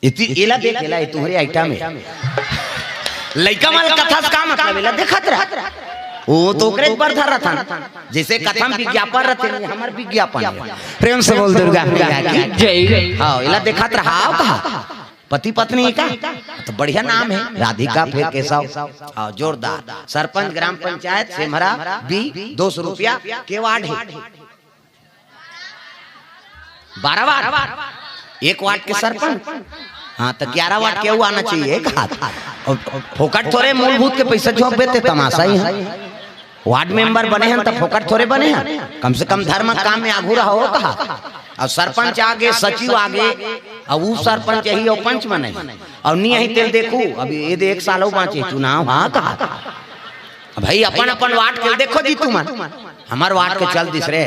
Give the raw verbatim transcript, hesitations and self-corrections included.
इति एला देख, एला, ये तुम्हरे आइटम हे। लइका मन कथा से का मतलब, एला देखत रह। वो तो ओकरे बर धर रथन। जइसे कथा म विज्ञापन रथे, हमर विज्ञापन हे। प्रेम से बोल दुर्गा मैया की जय। हाँ, एला देखत रह, हाँ, कहा। पति पत्नी का तो बढ़िया नाम हे, राधिका फिर केशव। हाँ, जोरदार। सरपंच ग्राम पंचायत सेमरा बी, दो सौ रुपया के वार्ड हे। बारह वार्ड, एक वार्ड के सरपंच। हाँ, तो ग्यारह वार्ड के वो आना चाहिए, एक हाथ। और फोकट थोरे मूलभूत के पैसा झोंक देते, तमाशा ही हे। वार्ड मेंबर बने हन त फोकट थोरे बने हन, कम से कम धर्म काम में आगू रहो कहा। अब सरपंच आगे, सचिव आगे, अब उप सरपंच यही और पंच बने, और नहीं यही तेल देखू, अब ये दे एक साल हो बाँचे चुनाव, हाँ कहा। भाई, अपन अपन वार्ड के देखो जी तुमन, हमर वार्ड के चल दिस रे।